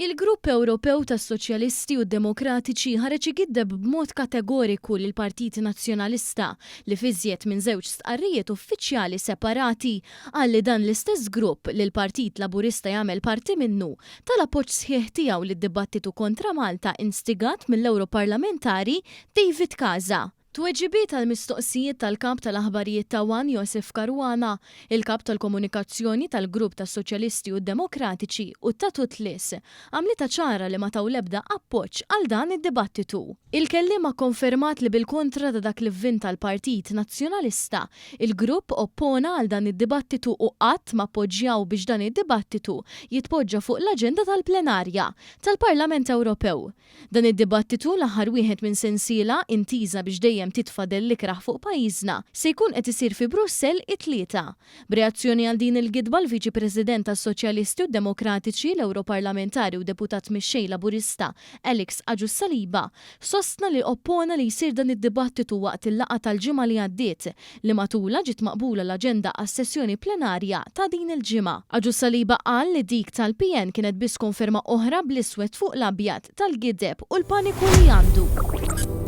Il-Grupp Ewropew tas-Soċjalisti u d-Demokratiċi ħareġ igiddeb b'mod kategoriku lill-Partit Nazzjonalista li f'iżjed minn żewġ stqarrijiet uffiċjali separati qal li dan l-istess grupp li l-Partit Laburista jagħmel parti minnu ta l-appoġġ sħiħ tiegħu lid-dibattitu kontra Malta instigat mill-Ewroparlamentari David Casa. Tweġibiet għall-mistoqsijiet tal-Kap tal-Aħbarijiet ta' one Josef Caruana, il-Kap tal-Komunikazzjoni tal-Grupp tas-Soċjalisti u d-Demokratiċi u ta' Tutlis, għamlitha ċara li ma taw l-ebda appoġġ għal dan id-dibattitu. Il-kelliema kkonfermat li bil-kontra ta' dak li vvinta l-Partit Nazzjonalista, il-grupp oppona għal dan id-dibattitu u qatt ma appoġġjaw biex dan id-dibattitu jitpoġġa fuq l-aġenda tal-plenarja tal-Parlament Ewropew. Dan id-dibattitu, l-aħħar wieħed minn sensiela intiża biex dejjem titfa' dell ikrah fuq pajjiżna, se jkun qed isir fi Brussell it-Tlieta. B'reazzjoni għal din il-gidba l-Viċi President tas-Soċjalisti u d-Demokratiċi, l-Ewroparlamentari u Deputat Mexxej Laburista Alex Agius Saliba sostna li oppona li jsir dan id-dibattitu waqt il-laqgħa tal-ġimgħa li għaddiet li matulha ġiet maqbula l-aġenda għas-sessjoni plenarja ta' din il-ġimgħa. Agius Saliba qal li dik tal-PN kienet biss konferma oħra bl-iswed fuq l-abjad tal-gideb u l-paniku li għandu.